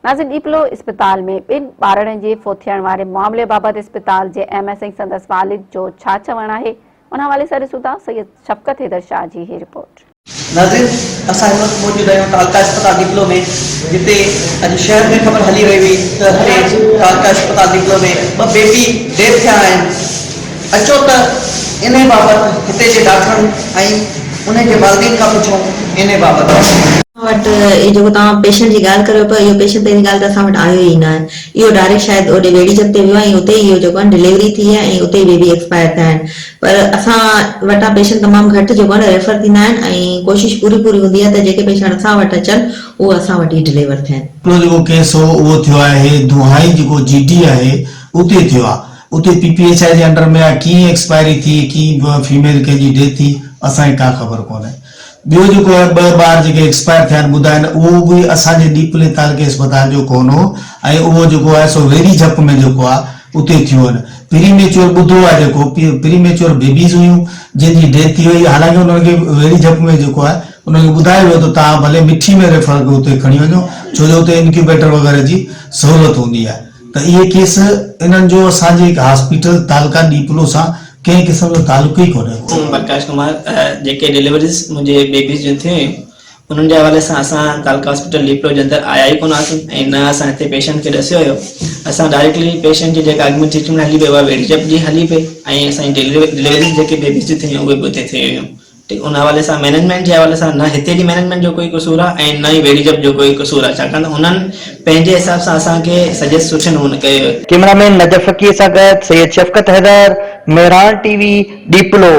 ناظرين ڏيپلو اسپتال ۾ ٻن ٻارڙن جي فوت ٿيڻ واري معاملي بابت اسپتال جي ايم ايس ۽ سندس والد جو ڇا چوڻ آهي ان حوالي سان ڏسون ٿا سيد شفقت حيدر شاهه جي هي رپورٽ. ناظرين اسان هن وقت موجود آهيون تعلقه اسپتال ڏيپلو ۾ جتي اڄ شهر ۾ خبر هلي رهي هئي ته هتي تعلقه اسپتال ڏيپلو ۾ ٻه بيبي ڊيٿ ٿيا آهن اچو ته انهي بابت هتي جي ڊاڪٽرن ۽ انهي جي والدين کان پڇون انهي بابت. اسان وٽ اهو جيڪو توهان پيشنٽ جي ڳالهه ڪريو پيا اهو پيشنٽ پهرين ڳالهه ته اسان وٽ آيو ئي نه آهي اهو ڊائريڪٽ شايد اوڏي ويڙهي جپ تي ويو آهي ۽ اتي ئي اهو جيڪو آهي ڊليوري ٿي آهي ۽ اتي ئي بيبي ايڪسپائر ٿيا آهن پر اسان وٽان پيشنٽ تمام گهٽ جيڪو آهي نه ريفر ٿيندا آهن ۽ ڪوشش پوري پوري هوندي آهي ته جيڪي پيشنٽ اسان وٽ اچن اهو اسان وٽ ئي ڊليور ٿين. هڪڙو جيڪو ڪيس هو اهو ٿيو آهي دونهائي جيڪو جي ڊي آهي اتي ٿيو آهي اتي پي پي ايڇ I جي انڊر ۾ آهي ڪيئن ايڪسپائري ٿي ڪيئن فيميل ڪنهن جي ڊيٿ ٿي اسان کي ڪا خبر ڪونهي. ٻيو جيڪو آهي ٻه ٻار جيڪي ايڪسپائر ٿيا آهن ٻڌائن اهو به اسان جي ڏيپلي تعلقي اسپتال جو ڪونه هو ۽ اهو جيڪو آهي سو ويري جهپ ۾ جيڪو آهي اتي ٿيو آهن پري ميچوئر ٻڌو آهي جيڪو پري ميچوئر بيبيز هيون جن جي ڊيٿ ٿي وئي حالانڪه انهن کي ويري جهپ ۾ جيڪو آهي انهن کي ٻڌايو ويو ته توهان ڀلي مٺي ۾ ريفر ڪيو اتي کڻي وڃو ڇو جو اتي انڪيوبيٽر وغيره جي سهولت هوندي آهي ته اهي ڪيس انهن جو اسان جي هاسپيٽل تعلقه ڏيپلو سان ڪنهن قسم جو تعلق ئي ڪونهي ڪو. اوم پرڪاش ڪمار جيڪي ڊليوريز منهنجي بيبيز جون ٿيون هيون انهن جي حوالي سان اسان تعلقه هاسپيٽل ڏيپلو جي اندر آيا ئي ڪونه هئاسين ۽ نه اسان هتي پيشنٽ کي ڏسيو هيو اسان ڊائريڪٽلي پيشنٽ جي جيڪا اڳ ۾ ٽريٽمينٽ هلي پئي اها ويڙهي چپ جي هلي پئي ۽ اسان جي ڊليوريز جيڪي بيبيز جون ٿيون هيون اهي به اتي ٿيون هيون ٺيڪ ان حوالي سان مئنيجمينٽ جي حوالي سان نه هتي جي مئنيجمينٽ جو ڪوئي قصور آهي ۽ نه ئي ويڙهي جپ جو ڪوئي قصور آهي ڇاڪاڻ ته انهن پنهنجي حساب سان اسان کي سجيسٽ سٺي نموني ڪيو هيو. ڪئميرا مين نجف فقير سان گڏ سيد شفقت حيدر، مهراڻ ٽي وي، ڏيپلو.